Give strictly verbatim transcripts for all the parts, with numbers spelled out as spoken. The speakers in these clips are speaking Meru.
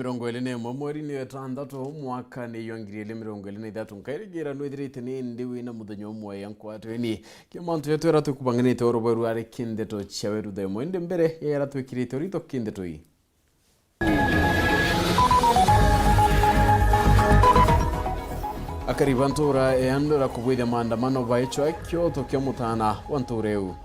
Mirongo iri na imwe mweri ni itantatu mwaka ni yo ngiri iri mirongo iri na ithatu. Nkairigira nwithirite ni ndi wina muthenya umwe ya nkwatweni. Kia mantu yetu era tukubanganite oro bweru ari kindeto cia weru thaa imwe. Indi mbere ya era twikirite urito kindeto ii. Akari ba ntuura ya Ndora kubwithia maandamano baicwa kioto kia mutana wa ntuura iu.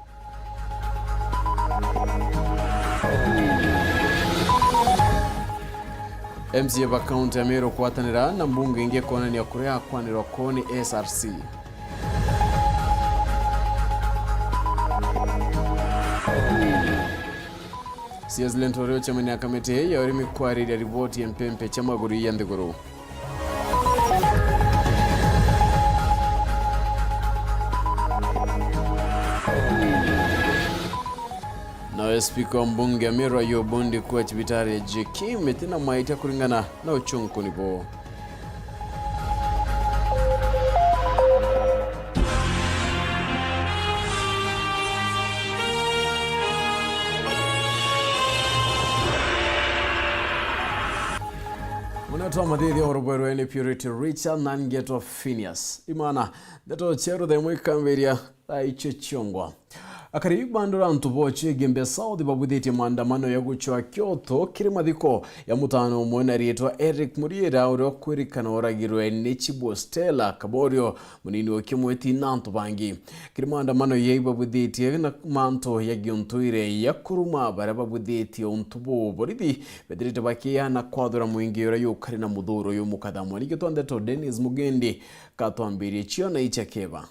M C A ba kaunti ya Meru kwatanira na mbunge ingi kwonania kuria kwanirwa koni S R C. C S Linturi ucemania na kamiti ya urimi kwariria riboti ya mpempe cia maguru ya nthiguru. Nawe spika wa mbunge ya Meru Ayub Bundi kuuga cibitari ya J K iti na maitia kuringana na ucunkuni buu. Munene twa mathithi o rubwe rwene Purity Richard na ngetwa Phineas. Imana, ndeto cia rutha imwe ikambiria thaa icio ciongwa. Akari ba Ndora antu bochio Igembe South babwithitie maandamano ya gucwa kioto kiri mathiko ya mutano umwe na riitwa Eric Muriira, uria ukwirikana uragirwe ni Chibu Stella Kaborio, munini wa Kimweti na antu bangi. Kiri maandamano ya ibabwithitie na mantu ya giuntuire ya kuruma baria babwithitie untu buu, borithi bethirite bakiana kwathura mwingi uria yukari na muthuro uyu mukathamwa. Nikio twa ndeto Dennis Mugendi katwambirie cio na icha keba.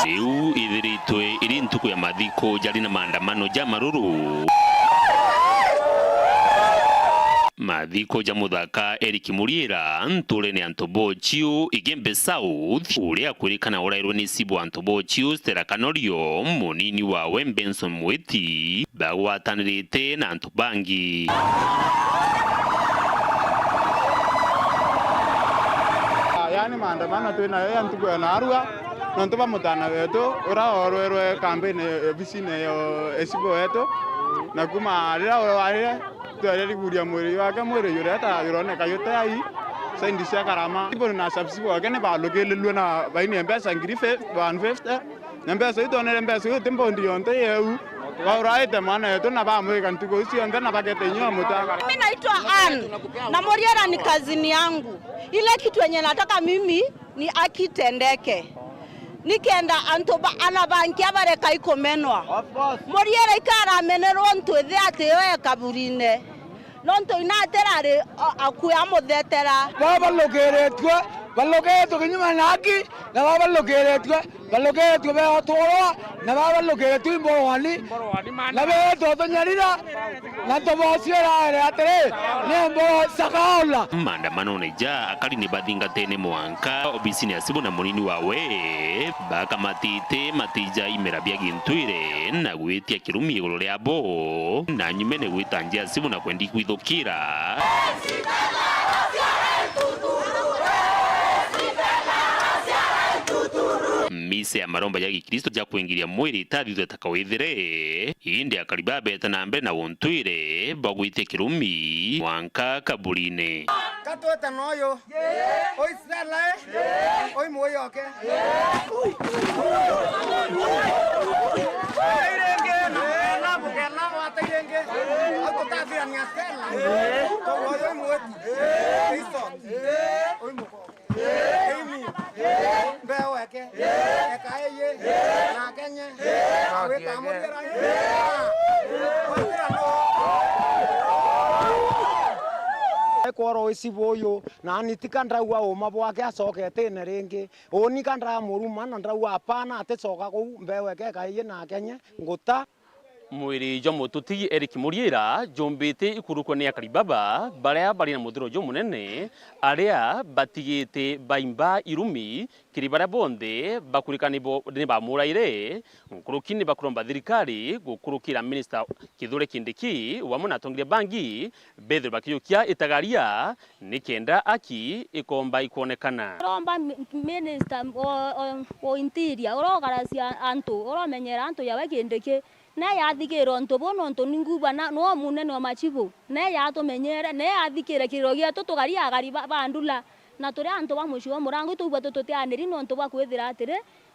Riu ithiritwe iri ntuku ya mathiko jari na maandamano ja maruru. Mathiko ja muthaka Eric Muriira nturene antu bochio Igembe South, uria akwirikana urairwe ni Chibu antu bochio Stella Kanorio, munini wawe Benson Mwiti, bagwatanirite na antu bangi. Yaani maandamano twinayo ya ntuku ya narua, nontu ba mutana wetu, ura orwerwe kambini obisine ya Chibu wetu, na kuma riria urwarire, twereri kuria mwiri wake, mwiri jureta juroneka jute ai, saindi cia Karama. Chibu na subsibu wake ni balukirirue na baini mbeca ngiri one fifty. Na mbeca iu twonere mbeca iu ti mbondi yonthe yeu. Bauraite mwana wetu na bamwika ntuku iu cionthe na bagete inyua muta. Mimi naitwa Ann na Muriera ni kazini yangu. Ile kitu yenye nataka mimi ni haki itendeke. Nikenda antu ba, ana bangi abareka ikumenwa. Muriera ikaramenerwo ntu ithi ati yo e kaburine. Nontu inatera ari, a-, akue amuthetera. Baba balukiritue, balukiritue kinyume na haki, na baba balukiritue, balukiritue beotworwa, na baba balukiritue imborwani, na beetwo tunyarira, na tubocwira ere atiri, ni mboro cakaola. Maandamanone ja akari ni bathingatene mwanka obisini ya Chibu na munini wawe, bakamatite matija imera bia gintwire, na gwitia kirumi iguru ria bo, na nyumene gwita njia Chibu na kwendi kwithukira. Misa ya maromba ja Gikristo ja kwingiria mwiri itathithwe ta kawithire, indi akari babete na mbere na untwire bwa gwitia kirumi mwanka kaburine. Katwete noyo. Oi Stella, eh? Oi muoyo oke. Airenge, na mukena, mukena, wateirenge. Au tutathirania Stella. Tongo oi mweti. Kristo. Oi muko. Imi. Mbeo eke. Eka eye. Na kenye. Awita muriera. Muriera no. Ekworo isi buyu. Naani tika ndraua uuma bwake acoketene ringi. Uuni ka ndamuruma na ndraua apana aticoka kuu, mbeu eke ikaiji na akenye nguta. Mwiri jwa mututigi Eric Muriira jumbite ikurukua ni akari baba baria bari na muthiro jumunene, aria batigite baimba irumi kiri baria bonthe bakurikani bo ni bamuraire. Nkuruki ni bakuromba thirikari gukurukira minista Kithure Kindiki, wamwe na atongeria bangi, bethirwe bakijukia itagaria nikenda aki ikomba ikwonekana. Uromba mi-, minister o, o, o interior, urogaracia antu, uromenyera antu yawe Kindiki, ne yathikire untu buu, nontu ni ngubua na, nwe munene o machibu, ne yatumenyere, ne yathikire kiriro gietu tugari agari ba, ba ndula, na turi antu ba mucii o murango, itugua tu tutianiri nontu bwa kwithira atiri,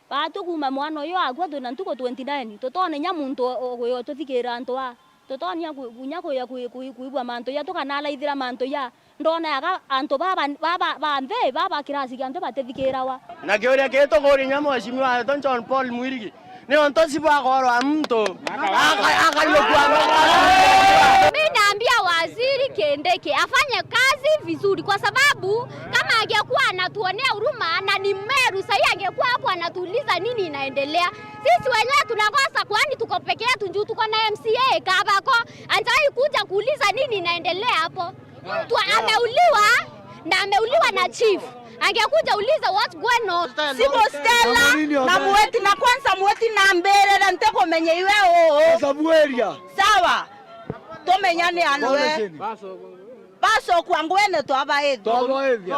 baatu kuuma mwana uyu akua twina ntuku twenty nine, tutoona inya muntu o, o, ututhikira antu aa. Tutonya ku-, kunya kuya kui-, kui-, kuigua mantu ja, tukanaraithira mantu ja. Ndona aga antu baba, baba, ba nthi, baba kirasi kia nthi batithikirawa. Na kiuria kii tukuria inya mheshimiwa wetu John Paul Mwirigi, ni untu ci bwakorwa muntu aka-, akariukua. Mi naambia waziri Kindiki afanye kazi vizuri, kwa sababu kama angekuwa anatuonea huruma na ni Meru, sahii angekuwa hapo anatuuliza nini inaendelea. Sisi wenyewe tunakosa, kwani tuko peke yetu juu tuko na M C A Kabako. Hajawahi kuja kuuliza nini inaendelea hapo. Mtu ameuliwa na ameuliwa na chief. Angekuja uliza what's going on. Sibo Stella na Mweti, na kwanza Mweti nambirire ntikumenya iwe uu. Sawa. Tumenyane anwe. Basi okwa ngwene twabaithia. Twabaithia.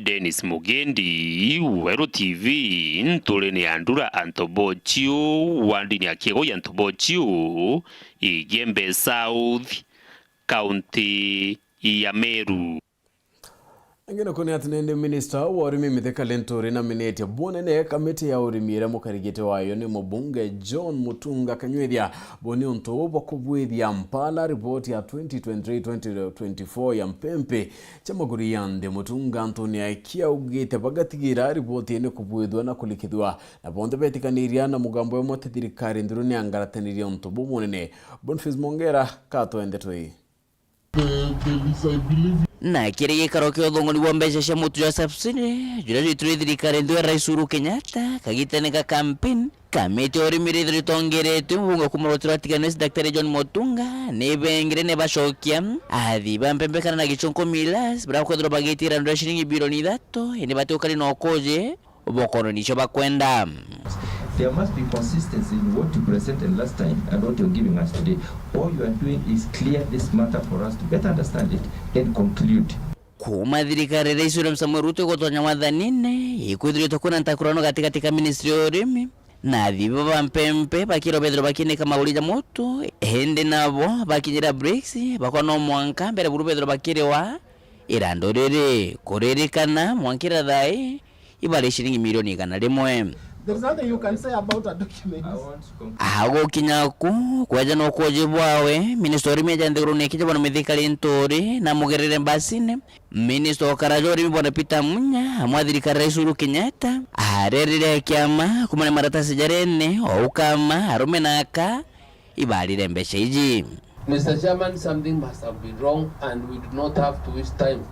Dennis Mugendi, Weru T V, nturi ni Andura Antobochiu, wandini ya Kiego ya Antobochiu, Igembe South, kaunti ya Meru. Ingi naku ni ati nindi minista wa urimi Mithika Linturi naminetie bunene kamiti ya urimi iria mukarigite wayo ni mubunge John Mutunga Kanywithia. Bo ni untu bwa kubwithia mpala riboti ya twenty twenty-three twenty twenty-four ya mpempe cia maguru ya nthi. Mutunga antuni aikia augite bagatigira riboti ino kubwithua na kulikithua, na bonthe betikaniria na mugambo umwe ati thirikari nthuru ni angaratanirie untu bumunene. Boniface Mongera katwende twi. Na kiri gikaro kia uthongoni bwa mbeca cia mutu jwa subsidy, juria jwitire thirikari nthuu ya Rais Uhuru Kenyatta, kagitene ga campaign, kamiti ya urimi rithirwe ritongeretwe mubunge kuma rutiro rwa Tigania West Daktari John Mutunga, ni bengire ni bacokia athi ba mpempe kana na gichunko millers, baria bakwethirwa bagitira ndu ya ciringi bilioni ithatu, indi bati ukari na ukuje, bokono nicio bakwenda. There must be consistency in what you presented last time and what you're giving us today. All you are doing is clear this matter for us to better understand it and conclude. Kuma thirikari ya Rais William Samoei Ruto igutonya wathanine, ikwithiritwe kwina ntakurano gatigati ka ministry ya urimi na athibi ba mpempe bakirwa bethirwa bakinika maguri ja mutu, indi nabo bakinyira BRICS bakwa no mwanka mbere buru bethirwa bakiriwa irandu riri kuririkana mwanka ira thaa ii ibari ciringi milioni igana rimwe. There is nothing you can say about a document. Agukinya ku, kweja no kwoji bwawe, minista wa urimi eja nthiguru ni kija bwana Mithika Linturi na mugerere mbasine. Minista wa ukara ja urimi bwana Peter Munya, amwe athirikari Rais Uhuru Kenyatta, arerire kiama kumana maratasi jarene, o ukama, arume na aka, ibarire mbeca iji. Mister Chairman, something must have been wrong and we do not have to waste time.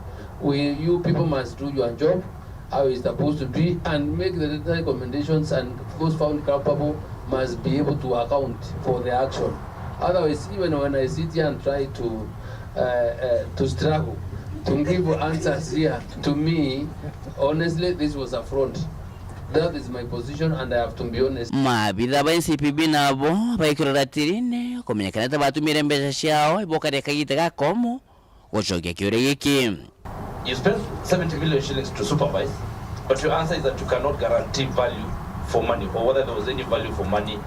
We, you people must do your job how it's supposed to be and make the necessary recommendations, and those found culpable must be able to account for their action. Otherwise, even when I sit here and try to, uh, uh, to struggle to give answers here, to me, honestly, this was a front. That is my position and I have to be honest. Maabitha ba N C P B nabo baikirwe ratirine kumenyekana ta batumire mbeca ciao ibokaria kagita gakomo gucokia kiuria giki. You spent seventy million shillings to supervise, but your answer is that you cannot guarantee value for money or whether there was any value for money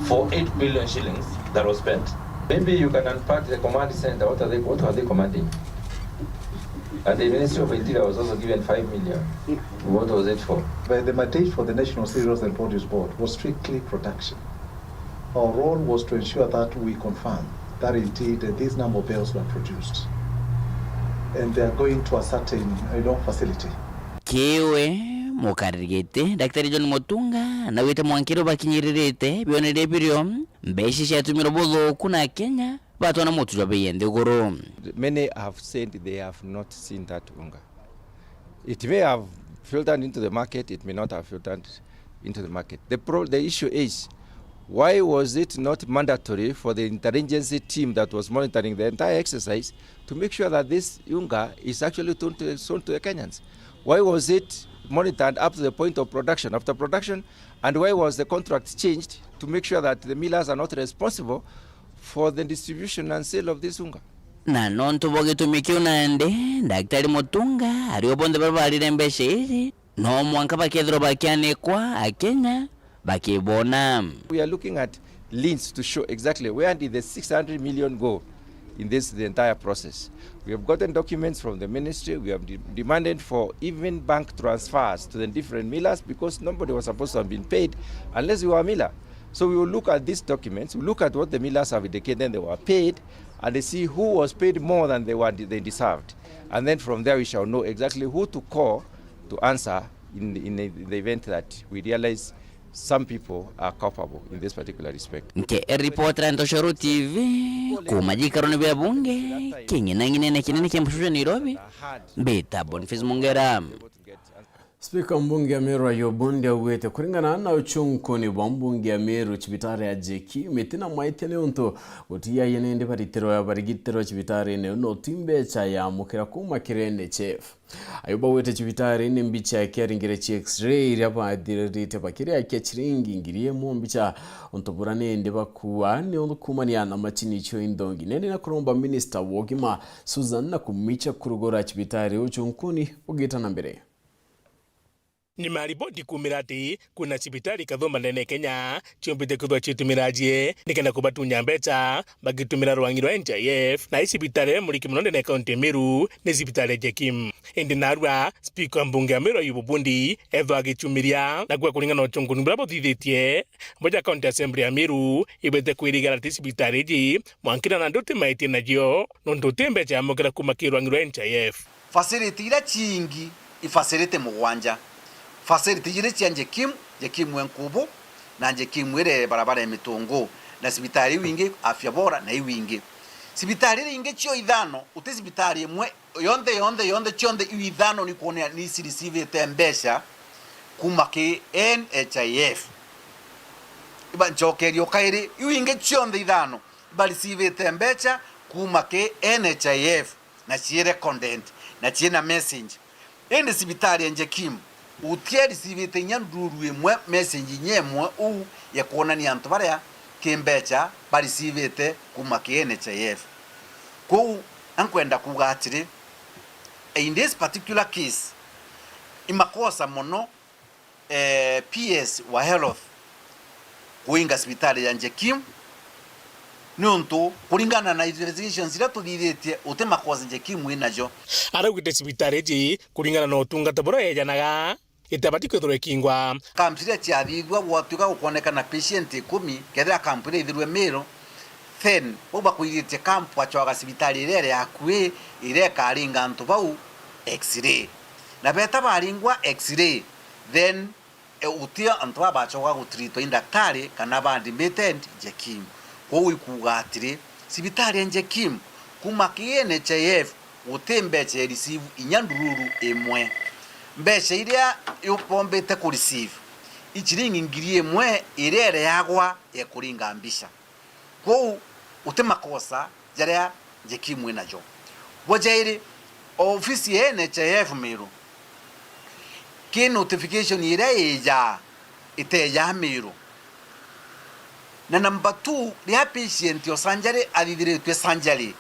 for eight billion shillings that was spent. Maybe you can unpack the command center. What are they, what are they commanding? And the Ministry of Interior was also given five million. What was it for? But the mandate for the National Cereals and Produce Board was strictly production. Our role was to ensure that we confirm that indeed, uh, this number of bales were produced. And they are going to a certain, you know, facility. Kiwe mukariri giti, Daktari John Mutunga, naugite mwankiro bakinyiririte bionere birio, mbeca ciatumirwe buthuku na Kenya batwana mutu jwa bei ya nthiguru. Many have said they have not seen that unga. It may have filtered into the market, it may not have filtered. into the market. The pro-, the issue is, why was it not mandatory for the interagency team that was monitoring the entire exercise to make sure that this unga is actually sold to, sold to the Kenyans? Why was it monitored up to the point of production, after production? And why was the contract changed to make sure that the millers are not responsible for the distribution and sale of this unga? Na nontu bwa gitumi kiu nandi, Daktari Mutunga ari o bonthe baria baarire mbeca iji, no mwanka bakethirwa bakianikwa Akenya bakibona. We are looking at liens to show exactly where did the six hundred million go in this, the entire process. We have gotten documents from the ministry. We have de-, demanded for even bank transfers to the different millers because nobody was supposed to have been paid unless you were a miller. So we will look at these documents, we look at what the millers have indicated they were paid, and they see who was paid more than they were, they deserved. And then from there we shall know exactly who to call to answer in, in the event that we realize some people are culpable in this particular respect. Nke reporter Ntoshoro T V, kuma gikarone bia bunge, king'inang'inene kinene kia mshuja Nairobi, mbita Boniface Mongera. Spika mbunge ya Meru Ayub Bundi augite kuringana na uchunkuni bwa mbunge ya Meru, cibitari ya J K M iti na maitia niuntu gutiaye nindi baritirwa barigitirwa cibitarine iu no ti mbeca yaamukira kuma kiri N H I F. Ayub augite cibitari ni mbicha ikiaringire ci X-ray iria bathirite bakiriakia ciringi ngiri imwe mbicha untu bura nindi bakua ni kumania na macini cio inthongi. Nindi na kuromba minista wa ugima Susan Nakumicha kurugura cibitari uchunkuni ugita na mbere. Nyuma ya riboti kuumira ati kwina cibitari kathumba ndene ya Kenya ciumbite kwithirwa ciitumira ajie nikenda kubatunya mbeca bagitumira rwang'i rwa N H I F, na i cibitari iria muriki mono ndene ya kaunti ya Meru ni cibitari ya J K M. Indi narua, spika wa mbunge ya Meru Ayub Bundi ethwa agicumiria, nakuo kuringana na uchunkuni buria buthithitie, mboja county assembly ya Meru ibete kwirigara ati cibitari iji mwankira nandi utimaitie nacio nontu uti mbeca yamukira kuma ki rwang'i rwa N H I F. Facility iria ciingi i facility mugwanja. Facility ijiri cia J K M, J K M e Nkubu, na J K M iri barabara ya Mitungu, na cibitari iu ingi Afya Bora na iu ingi. Cibitari iria ingi cio ithano, uti cibitari imwe yonthe, yonthe, yonthe, cionthe iu ithano ni kwonania ni ciricivite mbeca kuma ki N H I F. Iba ncokerio kairi, iu ingi cionthe ithano ibaricivite mbeca kuma ki N H I F. Na cii recorded, na cii na message. Indi cibitari ya J K M, uti ericivite inya nduru imwe, message inya imwe uu ya kwonania antu baria ki mbeca baricivite kuma ki N H I F. Kwou, ankwenda kuuga atiri, in this particular case, i makosa mono eh, P S wa health kuinga cibitari ya J K M, niuntu kuringana na investigations iria tuthithitie, uti makosa J K M inajo. Araugite cibitari iji, kuringana na utungata buria yejanaga, itabati kwithirwa ikingwa. Camps iria ciathithua, gwatuika gukwonekana patient ikumi, kethira camp iria ithirwe Meru, then bau bakwithitie camp bacoaga cibitari iria iri akui, iria ikaringa antu bau X-ray. Na beta baringwa X-ray, then, e, uti antu baa bacoka gutreatwa i ndaktari kana ba admitted J K M. Kwou ikuuga atiri, cibitari ya J K M, kuma ki N H I F, guti mbeca ya receive inya ndururu imwe. Mbeca iria bombite ku receive i ciringi ngiri imwe iria ireagwa ya kuringa mbica. Kwou uti makosa jaria J K M inajo. Bwa jairi, ofisi ya N H I F Meru, ki notification iria ijaa itejaa Meru. Na number two, riria patient o surgery athithiritue surgery,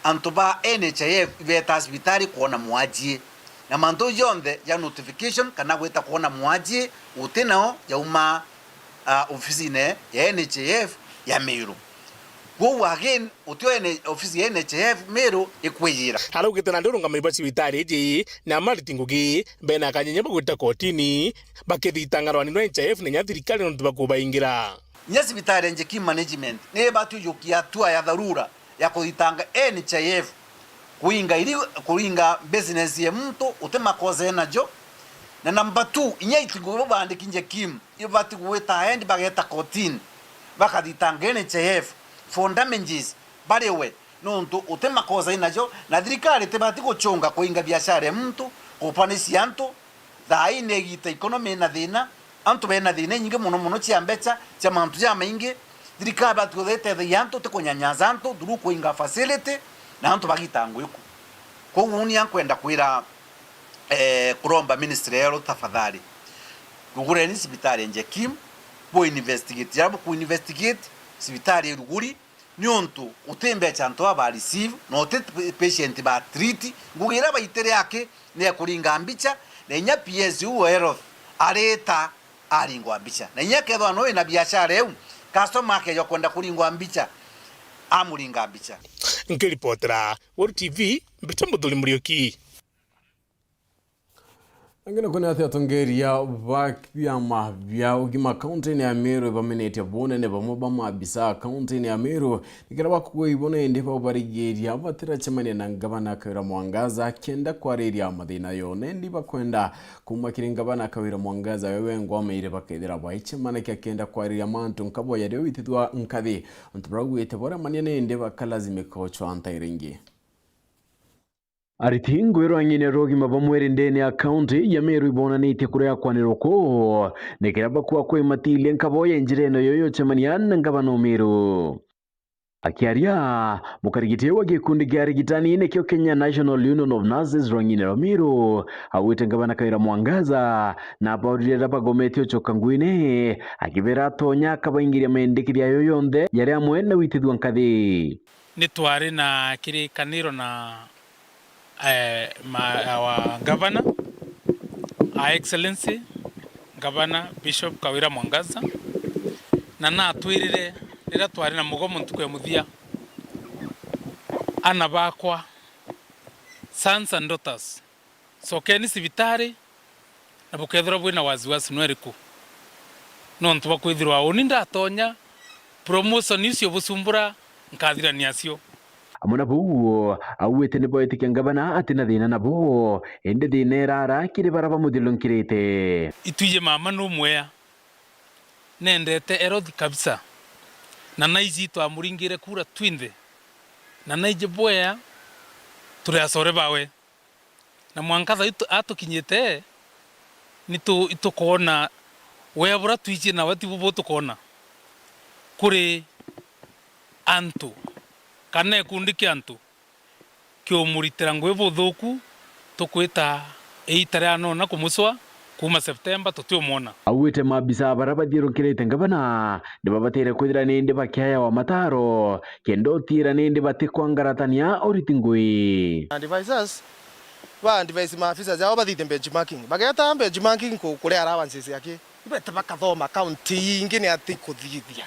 antu ba N H I F ibetaa cibitari kwona mwajie. Na mantu jonthe ja notification kana gwita kwona mwajie uti nao jauma ah, ofisine ya N H I F ya Meru. Kwou again, utio ene, ofisi ya N H I F Meru ikwijira. Araugite nandi urungamiri bwa cibitari iji ni amariti ngugi bena akanyenya bagwita kotini bakithitanga rwani rwa N H I F na inya thirikari nontu bakubaingira. Inya cibitari ya J K M management ni ibati ujukia hatua ya dharura ya kuthitanga N H I F kuinga iri, kuinga business ya muntu uti makosa enajo. Na number two, inya itigo bandiki J K M ibati gwita aendi bageta kotini, bakathitanga N H I F for damages bariwe, nontu uti makosa inajo, na thirikari itibati gucunga kuinga biashara ya muntu, kupanisia antu. Thaa ii ni igita economy ina thina, Antu bena thiina inyingi mono mono cia mbeca, cia mantu jamaingi. Thirikari batu itethagia antu, ti kunyanyaza antu through kuinga facility, na antu bagita ngugi ku. Koguo uni ankwenda kwira, eh, kuromba ministry ya health tafadhali, rugureni cibitari ya Njekim, bu investigate, jaria buku investigate cibitari ya Ruguri, niuntu uti mbeca antu aba ba receive, na uti patient ba treat. Ngugi iria baitire aki ni ya kuringa mbicha, na inya P S u wa health arita aringwa mbicha. Na inya kethwa no wina biashara iu, customer akeja kwenda kuringwa mbicha, amuringa mbicha. Nkiripotera Weru T V, mbita Muthuri Muriuki. Angi naku ni ati atongeria ba biama bia ugima kaunti-ini ya Meru ibamenetie bunene bamwe ba maabisa kaunti-ini ya Meru nikenda bakugwa ibona indi baubarigiria batiracemania na ngavana Kawira Mwangaza kenda kwariria mathina yo. Na indi bakwenda kuma kiri ngavana Kawira Mwangaza we wengwa maire bakethira baicemanakia kenda kwariria mantu nkabo yaria witithwa nkathi. Antu barauite boremania na indi bakalazimika gucwa ntaira ingi. Ariti ngwirwa ng'ine rwa ugima bwa mwiri ndene ya kaunti ya Meru ibonanitie kuria kwanirwa kuu, ni kiria bakua kwimatilia nkabo ya njira ino yo yucemania na ngavana o Meru. Akiaria, mukarigiti wa gikundi gia arigitani nikio Kenya National Union of Nurses rwa ng'ine rwa Meru, augite ngavana Kawira Mwangaza na abaurire riria bagomete ucoka nguine, akibera atonya akabaingiria mendekithia yo yonthe yari amwe na witithua nkathi. Ni twari na kirikaniro na, eh, ma-, our governor, Her Excellency Governor Bishop Kawira Mwangaza, na natwirire riria twari na mugomo ntuku ya muthia, "Ana bakwa, sons and daughters, cokeni cibitari, na bukethirwa bwina wasiwasi nweriku, nontu bwa kwithirwa uni ndatonya promotion icio bucumbura nkathirania cio." Amwe na buu, auite ni boitikia ngavana ati na thina nabo, indi thina irara kiri bara bamuthiurunkirite. Itwiji mama numwea, nendete Erothi kabisa, na naiji twamuringire kura twinthe, na naiji bwea turi acore bawe. Na mwanka thaa ii tu-, atukinyite, nitu-, itukwona wea bura twichie nawe tibu butukwona. Kuri antu, kana gikundi kia antu, kiumuritira ngugi buthuku, tukwita iita ria nona kumucwa, kuuma Septemba tutiumwona. Auite maabisa bara bathiurukirite ngavana, ni babatire kwithira nindi bakiayawa mataro, kenda utiira nindi batikwangaratania uriti ngui. Advisors ba advise maafisa jao bathithie benchmarking. Bageta benchmarking ku-, kuria allowances yake. Ibete bakathoma county ingi ni ati kuthithia.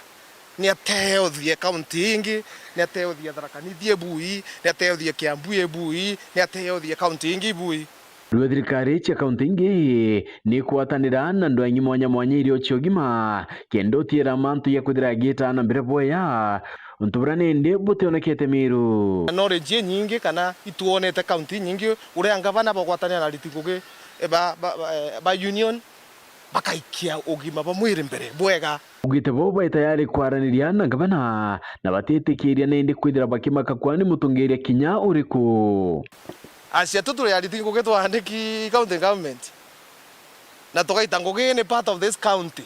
Ni ateothie county ingi, ni ateothie Tharaka Nithi ibui, ni ateothie Kiambu ibui, ni ateothie county ingi ibui. Rue thirikari cia kaunti ingi ni ikwatanira na ndwang'i mwanya mwanya irio cia ugima, kenda utiira mantu ya kwithira agiita na mbere bwea, untu buria nindi butionekete Meru. Knowledge inyingi kana itwonete kaunti inyingi uria ngavana bagwatanira na ariti ngugi, eh, ba, ba, ba, eh, ba union, bakaikia ugima bwa mwiri mbere bwega. Augite bo bai tayari kwaraniria na ngavana na batitikiria nindi kwithira bakimaka kwani mutongeria kinya uriku. Acia tu turi ariti ngugi twaandiki county government, na tugaita ngugi ni part of this county.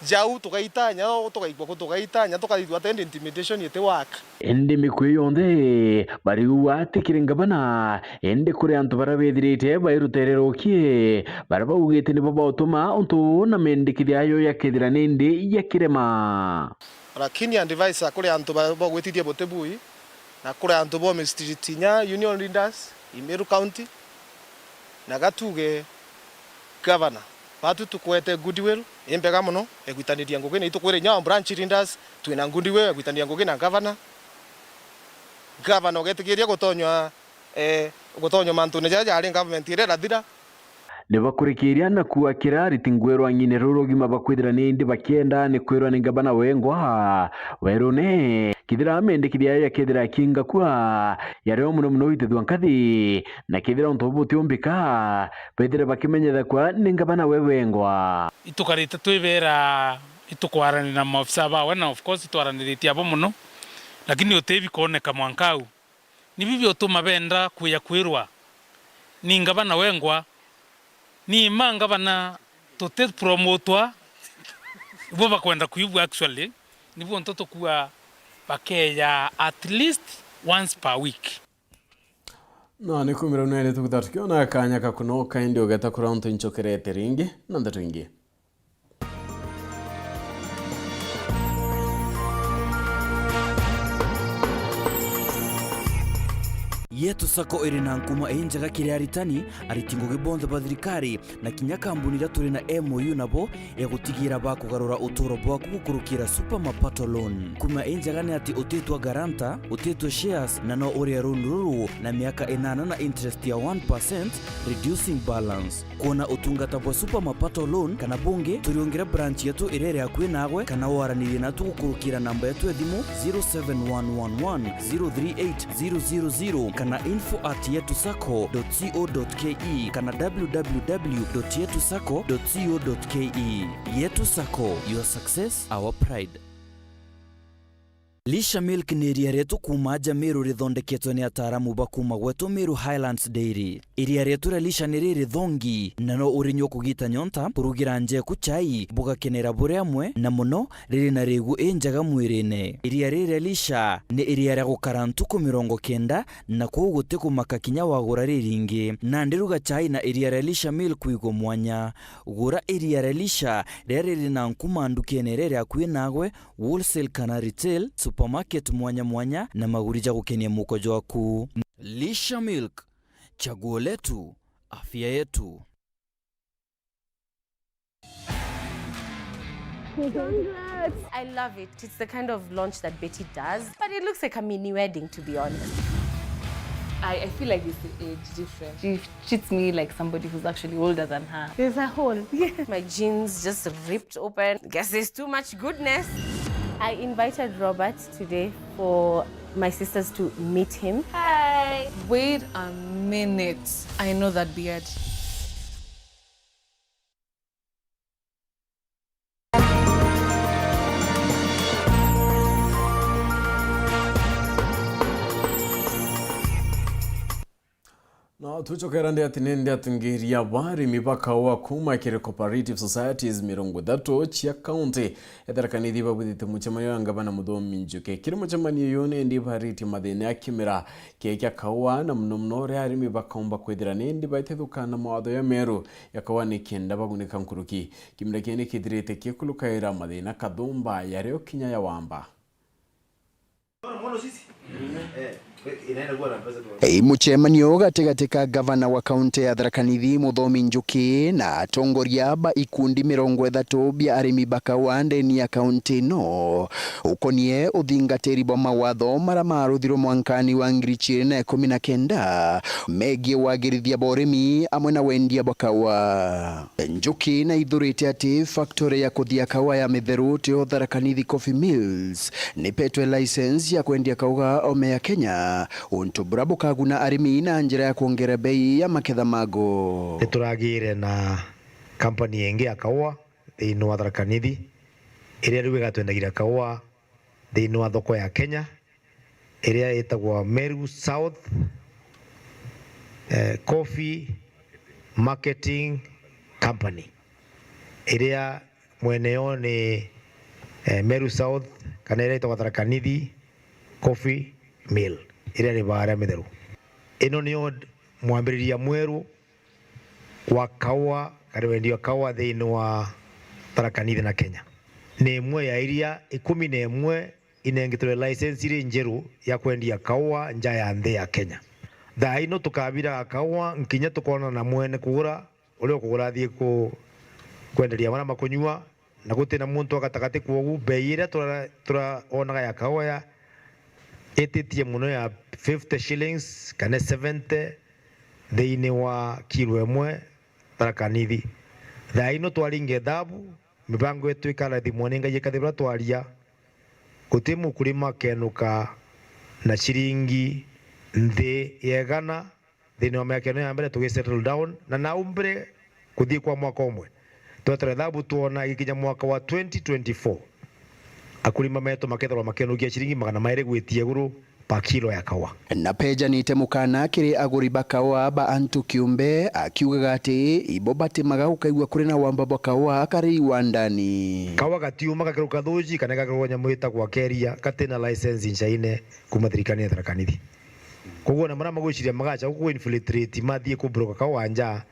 Jau tugaitanya, tugaigua ku tugaitanya, tukaigua tendi intimidation iti work. Indi mikui yonthe bariuga ti kiri ngavana, indi kuri antu baria bethirite bairutererokie, baria baugite nibo bautuma untu uu na mendikithia ayo yakethira nindi yakirema. Lakini advice kuri antu ba-, bagwitithia buti bui, na kuri antu bo mistreat inya union leaders i Meru County, na gatuge governor, batu tukwete goodwill imbega mono egwitaniria ngugi, na itukwira inya branch leaders twina goodwill egwitaniria ngugi na governor. Governor ugetikiria gutonywa, eh, gutonywa mantune jaria jari government iria irathira. Nibakurikiria na kuakira ariti ngugi rwang'ine ruru rugima bakwithira nindi bakienda ni kwirwa ni ngavana wengwa werune. Kithira amendikithia yakethira akingakua, yario muno muno witithua nkathi, na kethira untu bubu butiumbika, bethire bakimenyethakua ni ngavana we wengwa. Itukarite twibera, itukwarania na maofisa bawe, na of course itwaraniritie abo muno, lakini uti bikoneka mwanka au. Nibi biutuma benda kwija kwirwa ni ngavana wengwa. Ni ma ngavana Tuti promotwa, ibo bakwenda kwibua actually, nibo nto tukua bakeya at least once per week. Na ni kumira unene tukutha tukiona kanya ka kunoka indi ugeta kura untu inchokerete ringi na ndeto ingi. Yetu Sacco iri na nkuma injega kiri aritani, ariti ngugi bonthe ba thirikari, na kinya kambuni iria turi na M O U nabo, ya gutigira bakugarura uturo bwaku gukurukira Super Mapato Loan. Kuma injega ni ati utitwa guarantor, utitwa shares, na no urie loan ruru na miaka inana na interest ya one percent, reducing balance. Kwona utungata bwa Super Mapato Loan kana bungi, turiungire branch yetu iria iri akui nagwe, kana waranirie natu gukurukira namba yetu ya thimu zero seven one one one zero three eight zero zero zero kana info at yetu sacco dot co dot ke kana w w w dot yetu sacco dot co dot ke. Yetu Sacco, your success, our pride. Lisha Milk ni iria rietu kuuma aja Meru rithondeketwe ni ataaramu ba kuuma gwetu Meru Highlands Dairy. Iria rietu ria Lisha ni riri thongi, na no urinyua kugita nyonta, kurugira njeku chai, bugakenera buri amwe, na muno riri na rigu injega mwirine. Iria riri ria Lisha ni iria ria gukara ntuku mirongo kenda, na kwou guti kumaka kinya wagura riringi. Nandi ruga chai na iria ria Lisha Milk wigwe mwanya. Gura iria ria Lisha riria riri na nkuma ndukene iria iri akui nagwe, wholesale kana retail, supermarket mwanya mwanya, na maguri ja gukenia muko jwaku. Lisha Milk, chaguo letu, afya yetu. Congrats. I love it. It's the kind of launch that Betty does, but it looks like a mini wedding, to be honest. I, I feel like it's the age difference. She treats me like somebody who's actually older than her. There's a hole. My jeans just ripped open. Guess there's too much goodness. I invited Robert today for my sisters to meet him. Hi. Wait a minute. I know that beard. No tucokera ndi ati ni ndi atungiria ba arimi ba kaua kuuma kiri cooperative societies mirongo ithatu cia kaunti ya Tharaka Nithi babwithite mucemanio na ngavana Muthomi Njuki. Kiri mucemanio uyu ni ndi baritie mathina ya kimera kia kia kaua na muno muno uria arimi bakaumba kwithira ni ndi baitithuka na mawatho ya meru ya kaua ni kenda bagunika nkuruki. Kimera kii ni kithirite kikulukaira mathina kathumba yario kinya ya wamba. Ii mucemanio gatigati ka gavana wa kaunti ya Tharaka Nithi Muthomi Njuki na atongoria ba ikundi mirongo ithatu bia arimi ba kaua ndeni ya kaunti ino ukonie uthingatiri bwa mawatho mara maruthirwe mwankani wa ngiri ciiri na ikumi na kenda megie wagirithia bwa urimi amwe na wendia bwa kaua. Njuki naithurite ati factory ya kuthia kaua ya Mitheru tio Tharaka Nithi Coffee Mills nipetwe license ya kwendia kaua ome ya Kenya, untu bura bukaguna arimi na njira ya kwongera bei ya maketha mago. Nituragire na kampani ingi ya kaua thiini wa Tharaka Nithi, iria riu igatwendagira kaua thiini wa thoko ya Kenya, iria itagwa Meru South, eh, Coffee Marketing Company, iria mwene yo ni, eh, Meru South, kana iria itagwa Tharaka Nithi Coffee Mill, iria ri baria Mitheru. Ino niyo mwambiriria mweru wa kaua, kana wendia wa kaua thiini wa Tharaka Nithi na Kenya. Ni imwe ya iria ikumi na imwe inengetwe license iri njeru ya kwendia kaua nja ya nthi ya Kenya. Thaa ino tukabiraga kaua nkinya tukoonana na mwene kugura, uria ukugura athii ku-, kwenderia maria makunyua, na guti na muntu wa gatagati. Kwogu bei iria tura-, turaonaga ya kaua ya ititie muno ya fifty shillings kana seventy thiini wa kilo imwe Tharaka Nithi. Thaa ino twaringa ithabu, mibango yetu ikarathimwa ni Ngai, ikathirwa twaria, guti mukurima akenuka na ciringi nthi ya igana thiini wa miaka ino ya mbere tugi settle down, na nau mbere kuthii kwa mwaka umwe. Twetera ithabu twona igikinya mwaka wa twenty twenty-four, akurima metu makethirwa makenukia ciringi magana mairi gwitia iguru per kilo ya kawa. Na pejanite mukana kiri aguri ba kawa ba antu kiumbe, akiugaga ati ibo batimaga gukaigua kuri na wamba bwa kawa kari iwandani. Kawa gatiuma gakirwa kathuji kana gakirwa nyamu itagwa keria, gatina license nchaine kuma thirikari ya Tharaka Nithi. Koguo na maria magwiciria magacha guku infiltrate, mathie kubroka kawa nja,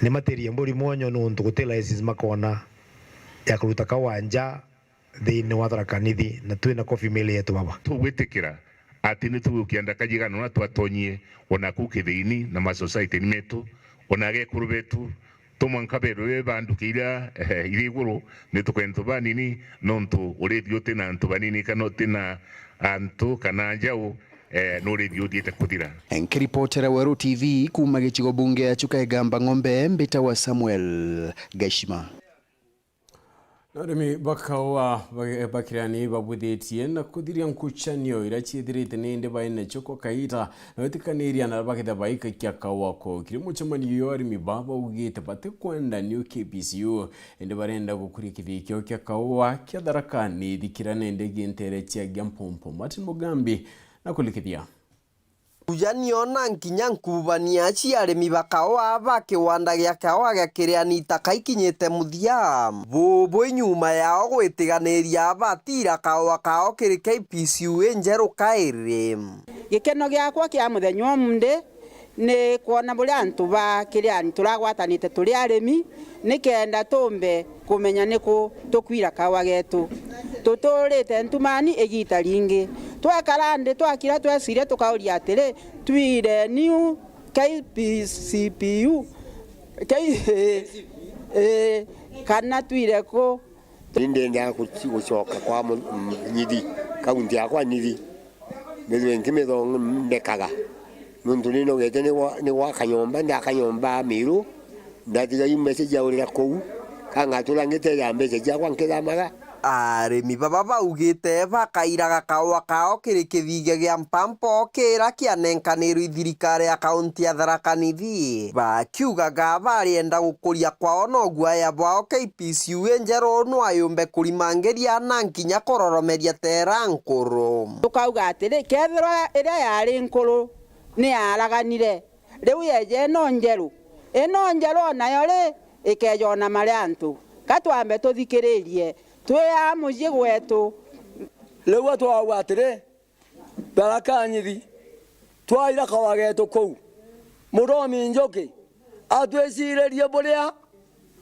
ni materie mburi mwonyo nuntu guti license makona ya kuruta kawa nja thiini wa Tharaka Nithi, na twina coffee mill yetu baba. Tugwitikira ati ni tugukia ndakaji igana uria twatonyie, ona kuu kithiini na ma society ni metu, ona agekuru betu, to mwanka berwe banduke iria, eh, iri iguru, ni tukwenda antu banini, nontu urithi uti na antu banini kana uti na antu kana njau, eh, ni urithi uthiite kuthira. Nkiripotera Weru T V kuuma gicigo bunge ya Chuka Igamba Ng'ombe, mbitagwa Samuel Gashima. Na arimi ba kaua ba-, ba Kiriani babwithitie na kuthiria nkuchanio iria ciithirite ni indi bainacio kwa kaita na gwitikaniria na bakethira baikakia kaua kuu. Kiri mucemanio uyu arimi baa baugite batikwenda new K P C U, indi barenda gukuria kithikio kia kaua kia Tharaka Nithi kiria nende giintere ciagia mpompo. Martin Mugambi na kulikithia. Kujanio na nkinya nkubania cia arimi ba kaua ba kiwanda gia kaua gia Kiriani itaka ikinyite muthia. Bubu nyuma yao gwitiganiria batira kaua kao kiri K P C U injeru kairi. Gikeno giakwa kia muthenya umunthi ni kwona buria antu ba Kiriani turagwatanite turi arimi, nikenda tumbe kumenya niku tukwira kaua getu. Tuturite ntumani igiita ringi. Twekara nthi twakira tweciria tukauria atiri, twire new K P C P U, K-, ii, kana twire ku? Ni ndendaga guci-, gucoka kwa mu-, m-, Nithi, kaunti yakwa Nithi. Mithwe nkimithondekaga. Nontu ni nogete ni gwa-, ni gwaka nyomba, ndaka nyomba Miru, ndatiga iu mbeca ciaurira kuu, ka ngatura ngiteja mbeca ciakwa nkithamaga. Arimi baba baugite bakairaga kaua kao kiri kithigia gia mpampo kiria kianenkanirwe i thirikari ya kaunti ya Tharaka Nithi, bakiugaga barienda gukuria kwao no guaya bwao K P C U injeru no ayumbe kurimangiria na nkinya kuroromeria tera nkuru. Tukauga atiri, kethirwa iria yari nkuru ni yaaraganire, riu yeje ino njeru, ino njeru o nayo ri, ikeja ona mari antu. Ka twambe tuthikiririe, twi a mucii gwetu. Riu atwauga atiri, Tharaka Nithi, twaira kaua getu kuu. Muthomi Njuki atwiciririe buria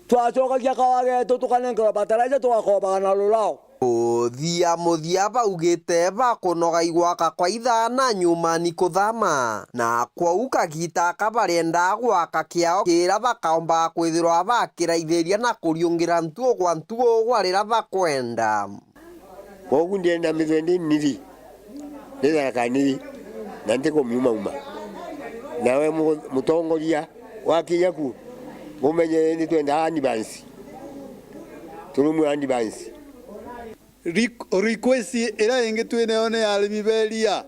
twacokagia kaua getu tukanenkerwa bataraija tugakobaga na rurao. Muthia muthia baugite bakunoga igwaka kwa ithaa na nyumani kuthama, na kwou kagita aka barienda gwaka kiao kiria bakaomba kwithirwa bakiraithiria na kuriungira ntugu gwa ntugu gwa riria bakwenda. Kwogu ndienda mbithwe ndi Nithi, ndi Tharaka Nithi, na ntikumiumauma. Nawe mu-, mutongoria, wakinya ku, umenye ni twenda advance. Turumwe advance. Re-, request iria ingi twi nayo ni ya arimi ba iria.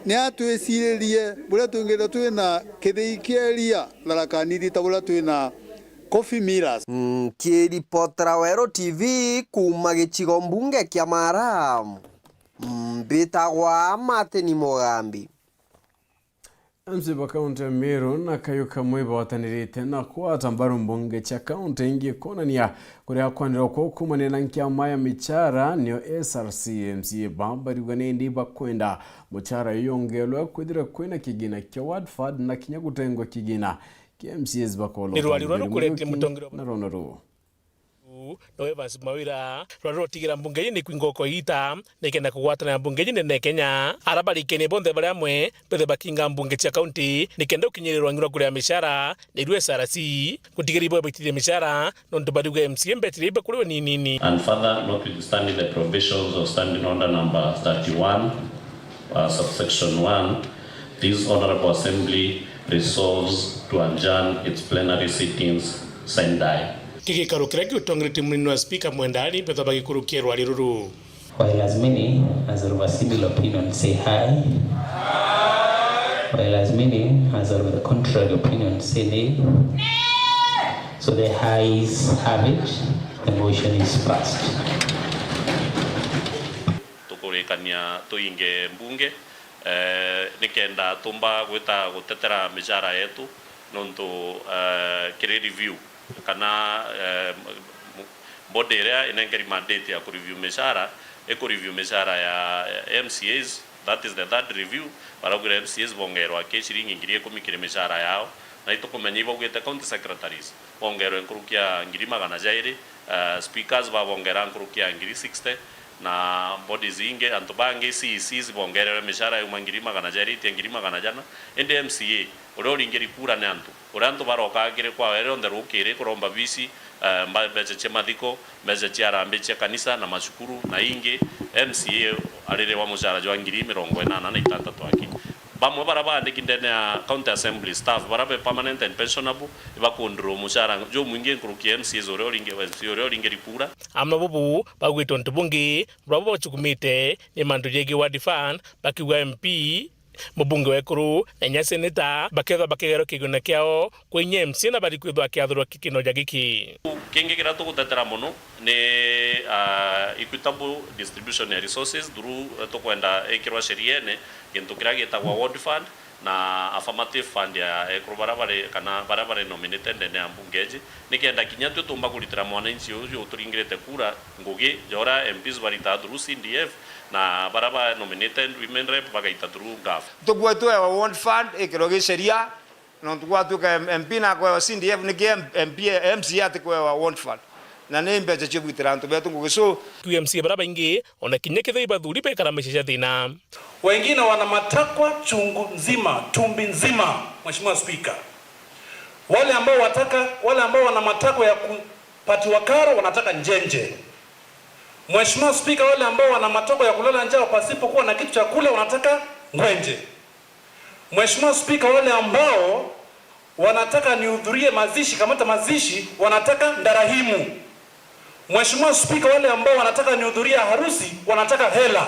Ni atwiciririe buria twingithirwa twina kithii kia iria Tharaka Nithi ta buria twina coffee millers. Nkiripotera Weru T V kuuma gicigo mbunge kia Mara, mbitagwa Martin Mugambi. M C A ba kaunti ya Meru na kayu kamwe ibawatanirite na kwata mbaru mbunge cia kaunti ingi kwonania kuria kwanirwa kwao kuumania na nkiama ya michara, niyo S R C. M C A ba bariuga ni indi bakwenda muchara uyu yongelwe kwithirwa kwina kigina kia ward fund na kinya gutengwa kigina kia M C As bakolwa. Ni rwari ruria rukuretie mutongeria na rona ruu. Uu no Evans Mawira, rwari rwa utigira mbunge iji ni kwinga uko iita, nikenda kugwatana na mbunge iji nene Kenya. Ara barikenie bonthe bari amwe, bethe bakinga mbunge cia kaunti, nikenda ukinyirirwa ng'irwa kuria michara, niru S R C, gutigira ibo baitithia michara, nontu bariuga M C A mbetire iba kuriwe ni nini. And further, notwithstanding the provisions of Standing Order number thirty-one, uh, subsection one, this Honourable Assembly resolves to adjourn its plenary sittings sine die. Ki gikaro kiria giutongeretie munini wa spika Mwenda Ali, betha bagikurukia rwari ruru. While as many as are of a similar opinion say aye, while as many as are of the contrary opinion say nay, so the ayes have it, the motion is passed. To Kurikania tuinge mbunge, eh, nikenda tumba gwita gutetera micara yetu, nontu, eh, kiri review kana, eh, m-, body iria inenkeri mandate ya kureview micara, ikureview micara ya M C As, that is the third review. Baraugire M C As bongerwa ki ciringi ngiri ikumi kiri micara yao, na itukumenya ibaugite county secretaries bongerwe nkuruki ya ngiri magana jairi, eh, speakers babongera nkuruki ya ngiri sixty, na bodies ingi, antu bangi, C E Cs bongererwe micara yauma ngiri magana jairi itia ngiri magana jana, indi M C A uria uringiri kura ni antu, uria antu barokaga kiri kwawe rionthe rukiri kuromba bisi, eh, mba-, mbeca cia mathiko, mbeca cia harambee cia kanisa na macukuru na ingi, M C A aririwa mucara jwa ngiri mirongo inana na itantatu aki. Bamwe baria baandiki ndene ya County Assembly staff, baria be permanent and pensionable, ibakundirwa mucara jumwingi nkuruki ya M C As uria uringi-, M C A uria uringiri kura. Amwe bubu baugite untu bungi buria bubachukumite ni mantu jegii ward fund, bakiuga M P, mubunge wa ekuru na inya seneta bakethwa bakigerwa kiguna kiao kwi inya M C A na bari kwithwa bakiathurwa kikinoja giki. Kingi kiria tugutetera mono ni, ah, equitable distribution ya resources through, eh, tukwenda ikirwa sheriene gintu kiria gitagwa ward fund na affirmative fund ya ekuru baria bari, kana baria bari nominated ndene ya mbunge iji, nikenda kinya twi tumba kuritira mwananchi uju uturingirite kura ngugi ja uria M Ps baritaga through C D F na baria ba nominated women rep bagaita through gov. Tukwenda twewa ward fund ikirwe gi sheria, nontu gwatuika M-, M P na akwewa C D F, niki M-, M P, M C A atikwewa ward fund? Na ni mbeca cia gwitira antu betu ngugi. So, tu M C A baria baingi, ona kinya kethira ibathuri bekara maisha ja thina. Wengine wana matakwa chungu nzima, tumbi nzima, Mheshimiwa Speaker. Wale ambao wataka, wale ambao wana matakwa ya kupatiwa karo wanataka njenje. Mheshimiwa Speaker, wale ambao wana matakwa ya kulala njaa pasipokuwa na kitu cha kula wanataka ngwenje. Mheshimiwa Speaker, wale ambao wanataka nihudhurie mazishi, kamata mazishi, wanataka ndarahimu. Mheshimiwa Speaker, wale ambao wanataka nihudhurie harusi, wanataka hela.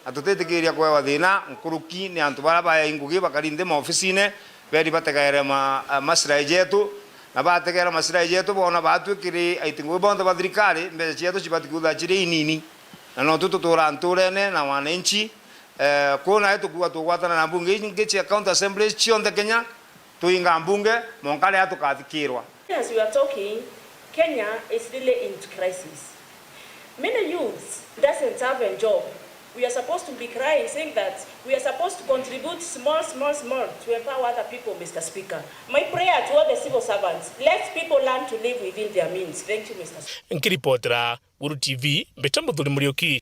Na tutitikiria kwewa thina nkuruki ni antu baria bae ngugi bakari nthi maofisine, beri bategeere ma-, a, maslahi jetu, na bategeera maslahi jetu, boona baatwikiri aiti ngugi bonthe ba thirikari, mbeca cietu cibati kwithirwa ciri inini, na no tu tuturaa nturene na wananchi. Eh, kwou nae tukuuga tugwatana na mbunge ingi cia county assemblies cionthe Kenya, tuinga mbunge, mwanka riria tukathikirwa. As we are talking, Kenya is really in crisis. Many youths doesn't have a job. We are supposed to be crying, saying that we are supposed to contribute small, small, small to empower other people, Mister Speaker. My prayer to all the civil servants, let people learn to live within their means. Thank you, Mister Speaker. Nkiripotera Guru T V, mbita Muthuri Muriuki.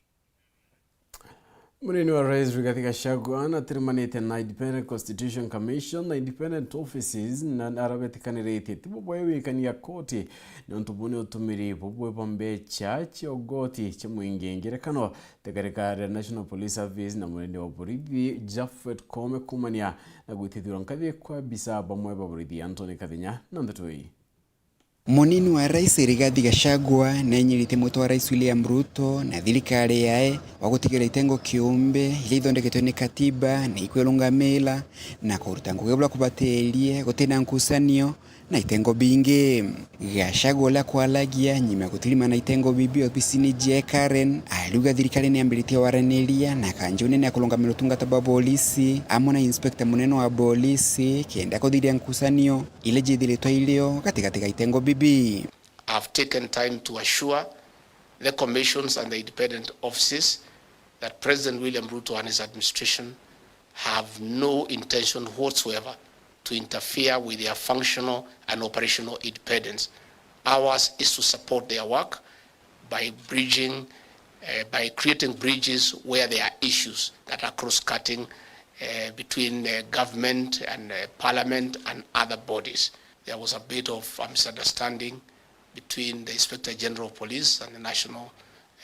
Munini wa Rais Rigathi Gachagua natirimanite na Independent Constitution Commission na independent offices, na arabetikaniritie tibo bwewikania koti, nontu buni utumiri bubwe bwa mbecha cia ugoti cia mwingi. Ngerekano, tekereka ria National Police Service na munini wa borithi Japhet Koome kuumania na gwitithirwa nkathi kwa abisa bamwe ba borithi Anthony Kathinya na ndeto ii. Munini wa Rais Rigathi Gachagua neenyiritie mwito wa Rais William Ruto na thirikari yae wa gutigira itengo kiumbe iria ithondeketwe ni katiba na ikwirungamira na kuruta ngugi bwa kubatiria gutina nkucanio na itengo bingi. Gachagua uria kwaragia nyuma ya gutirima na itengo bibi obisini cia Karen, ariuga thirikari niambiritie waraniria na kanji unene ya kurungamira utungata bwa bolisi amwe na inspector munene wa bolisi kenda kuthiria nkucanio iria ciithiritwe irio gatigati ga itengo bibi. I've taken time to assure the commissions and the independent offices that President William Ruto and his administration have no intention whatsoever to interfere with their functional and operational independence. Ours is to support their work by bridging, uh, by creating bridges where there are issues that are cross-cutting, uh, between, uh, government and, uh, parliament and other bodies. There was a bit of a misunderstanding between the Inspector General of Police and the National,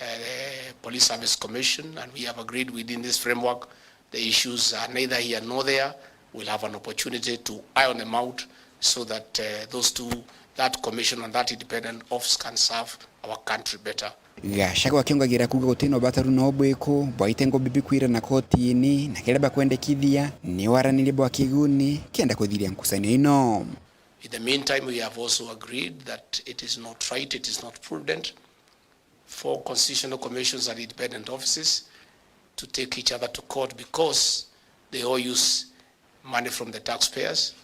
uh, Police Service Commission, and we have agreed within this framework the issues are neither here nor there. We'll have an opportunity to iron them out so that, uh, those two, that commission and that independent office can serve our country better. Gachagua akiongagirira kuuga gutina ubataru na ubwiku bwa itengo bibi kwirana kotini, na kiria bakwendekithia ni waraniria bwa kiguni kenda kuthiria nkucanio ino. In the meantime, we have also agreed that it is not right, it is not prudent for constitutional commissions and independent offices to take each other to court because they all use money from the taxpayers,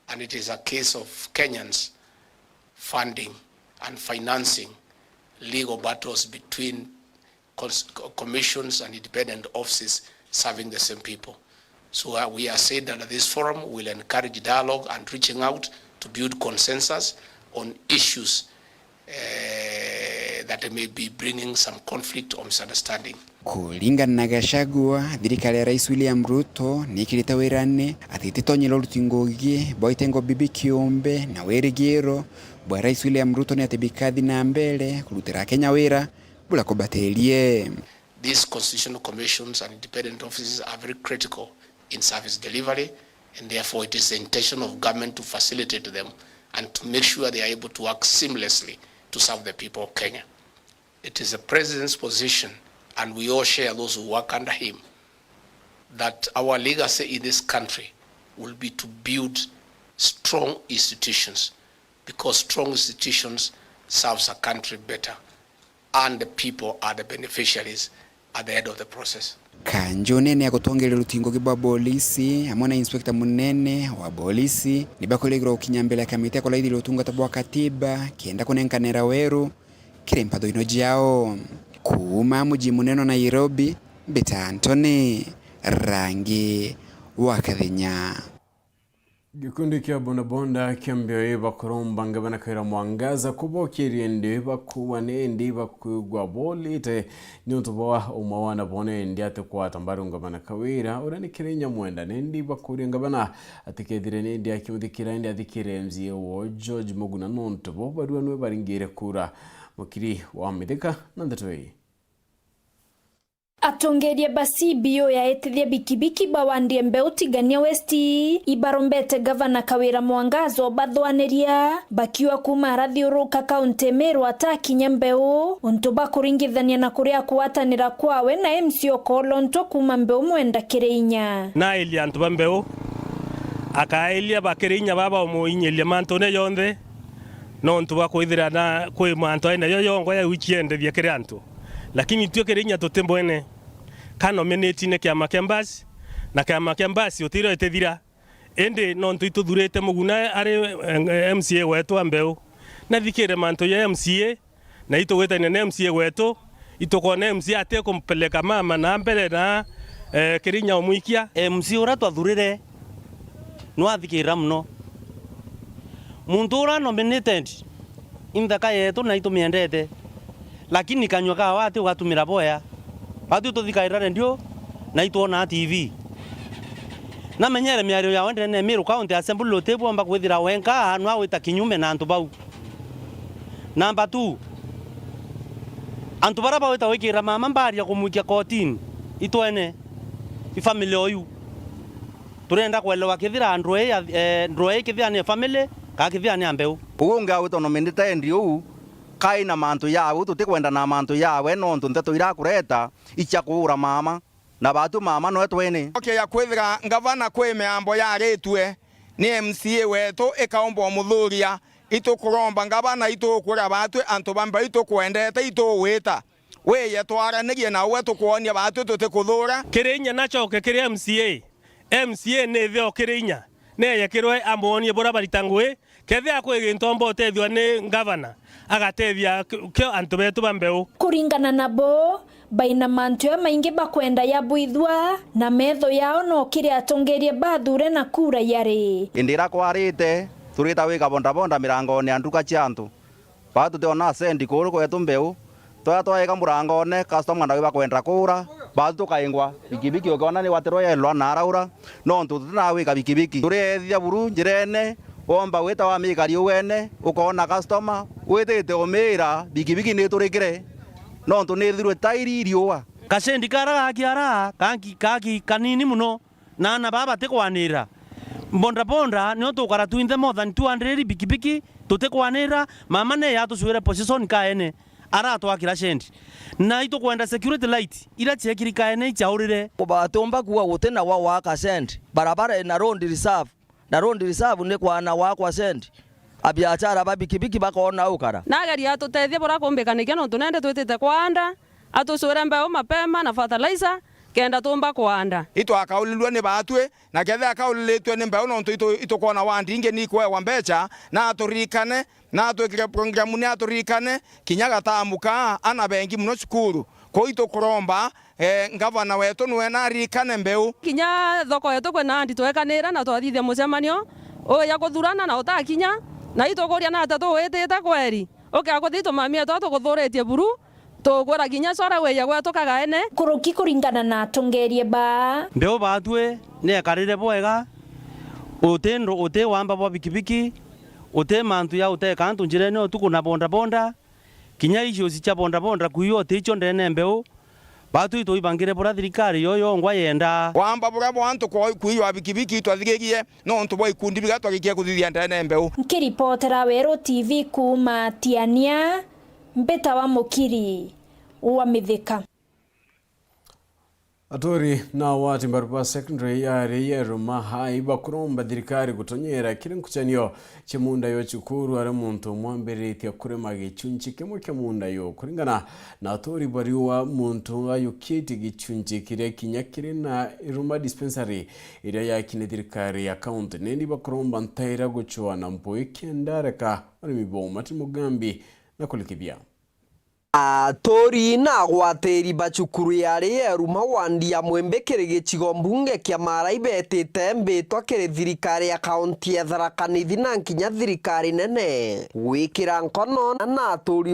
and it is a case of Kenyans funding and financing legal battles between cons-, co-, commissions and independent offices serving the same people. So, uh, we are saying that this forum will encourage dialogue and reaching out to build consensus on issues, eh, that may be bringing some conflict or misunderstanding. Kuringana na Gachagua, thirikari ya Rais William Ruto ni ikirite wirane ati ititonyera uruti ngugi bwa itengo bibi kiumbe, na wirigiro bwa Rais William Ruto ni ati bikathi na mbere kurutira Akenya wira buria kubatirie. These constitutional commissions and independent offices are very critical in service delivery, and therefore it is the intention of government to facilitate them and to make sure they are able to work seamlessly to serve the people of Kenya. It is the president's position, and we all share, those who work under him, that our legacy in this country will be to build strong institutions, because strong institutions serves a country better, and the people are the beneficiaries at the end of the process. Kanju nene ya gutongeria rutingo bwa bolisi, amwe na inspector munene wa bolisi, ni bakurigirwa gukinya mbere ya kamiti ya kuraithia utungata bwa katiba, kenda kunenkanira weru kiri mpatho ino jiao. Kuuma muji munene wa Nairobi, mbita Anthony Rangi wa Kathenya. Gikundi kia bodaboda kia Mbewe bakuromba ngavana Kawira Mwangaza kubokeria indi bakuwa ni indi bakwigua bolite niuntu bwa umwe wa nabo ni indi atikwata mbaru ngavana Kawira uria ni Kirainya Mwenda, ni indi bakuria ngavana atikethire ni indi akimuthikira indi athikire M C A wo George Muguna nontu bo barua nwe baringire kura. Mukiri wa Mithika na ndeto ii. Atongeria ba C B O ya itithia bikibiki ba wandi ya Mbewe Tigania West ibarombete Gavana Kawira Mwangaza ubathwaniria, bakiuga kuuma arathiuruka kaunti Meru atakinya Mbewe, untu bakuringithania na kuria kugwatanira kwawe na M C A Okolo Ntwa kuuma Mbewe Mwenda Kirainya. Nairia antu ba Mbewe, akairia ba Kirainya baba umuinyiria mantune jonthe, nontu bwa kwithira na kwi mantu aina jo yongwa ya wichiendethia kiri antu. Lakini tui Kirainya tuti mbwene. Ka nominate-ine kiama kia Mbasi, na kiama kia Mbasi utiro itithira. Indi nontu ituthurite Muguna ari, eh, M C A wetu wa Mbewe, nathikire mantu ya M C A, na itugwitania na M C A wetu, itukwona M C A atikumpeleka mama na mbere na, eh, Kirainya umwikia. M C A uria twathurire nwathikira mono. Muntu uria nominated, i nthaka yetu na itumiendete, lakini kanyua kawe ati ugatumira boya. Batwi tuthikaira redio na itwonaa T V. Namenyere miario yawe ndene ya Meru County Assembly, utibwomba kwithira wenka nwa wita kinyume na antu bau. Number two, antu baria bawita gwikira mama mbaria kumwikia kotini, itwene, i family oyu. Turenda kwelewa kethira ndrwe ya, eh, ndrwe ii kethira ni family, kaa kethira ni a Mbewe. Uu ungi agwitwa nominated uu, kai na mantu yawe, uu tutikwenda na mantu yawe, nontu nteto iria akureta icia kuura mama, na batwi mama nwe twene. Oke ya kwithira ngavana kwi miambo yaritue ni M C A wetu ikaumba umuthuria, itukuromba ngavana, itukwira batwi antu ba Mbewe itukwendete, ituwita. Wiye twaranirie na uwe tukwonia batwi tutikuthura. Kirainya nachoke kiri M C A. M C A ni ithe o Kirainya. Neye kirwe amwonie buria barita ngui. Kethira kwi gintu omba utethua ni ngavana, agatethia ki-, kio antu betu ba Mbewe. Kuringana nabo, baina mantu jamaingi bakwenda yabwithua, na metho yao no kiri atongeria bathure na kura yari. Indi iria kwarite, turita wika bondabonda mirangone ya nduka cia antu. Baa tutiona sendi kuru kwetu Mbewe. Twaya twaika murangone, customer nawe bakwenda kura, baa tukaingwa bikibiki ukiona ni watirwa yelwa na araura, nontu tutina gwika bikibiki. Turiethithia buru njirene, womba gwita wamikari ugene, ukoona customer, witite umira bikibiki niturikire, nontu nithirwe tairi iriua. Kasendi kara gakiara, kanki, kaki kanini mono. Na ana baa batikwanira. Bodaboda nio tukara twinthe more than two hundred bikibiki, tutikwanira. Mama neye atucwire position kaene, aratwakira sendi. Na itukwenda security light iria ciekiri kaene ichaurire. Batiumba kuuga guti na wa waka sendi. Barabara ina road reserve, na road reserve ni kwana wakwa sendi. Abiachara ba bikibiki bakona ukara. Nageria atutethie buria kumbikanikia, nontu nende twitite kwanda, atucwire mbeu mapema na fertilizer, kenda tuumba kwanda. Itwakaulilue ni baatwi, na kethira akaulilitue ni mbeu, nontu itu-, itukwona wandi ingi ni ikwewa mbeca, na aturirikane, na atwikire programu ni aturirikane, kinya gatamuka ana bengi muno cukuru. Kwou itukuromba, eh, ngavana wetu niwe na aririkane mbeu. Kinya thoko yetu kwina andi twekanira na twathithia mucemanio uya kuthurana na utakinya, na itukuria nata tuwitite kweri? Ukia kuthi tumami etu atukuthuritie buru, tukwira kinya cora wija gwetu kagaene. Kuruki kuringana na atongeeria baa. Mbeu baatwi ni ekarire bwega, uti ndu-, uti wamba bwa bikibiki, uti mantu ya uteka antu njirene utuku na bodaboda, kinya issues cia bodaboda kuiywa uticio ndene mbeu, baatwi itwibangire buria thirikari yo yongwa yenda. Wamba buria bwa antu kwa-, kuiywa bikibiki itwathigirie nontu bwa ikundi biria twagikie kuthithia ndene mbeu. Nkiripotera Weru T V kuuma Tiania, mbitawa Mukiri wa Mithika. Aturi na awati mbaru ba secondary ya Rieru Mahai bakuromba thirikari gutonyera kiri nkucanio cia munda yo cukuru, aria muntu umwe ambiritie kurima gichunchi kimwe kia munda yo. Kuringana na aturi bariua, muntu ayukitie gichunchi kiria kinya kiri na Iruma dispensary iria yaki ni thirikari ya county. Nindi bakuromba ntaira gucwa na mpui kenda areka urimi bwa umati mugambi na kulikithia. Aturi na agwatiri ba cukuru ya Rieru Mahai wandi ya Mwimbi kiri gicigo mbunge kia Maara ibetite mbitwa kiri thirikari ya kaunti ya Tharaka Nithi na nkinya thirikari nene gwikira nkono na aturi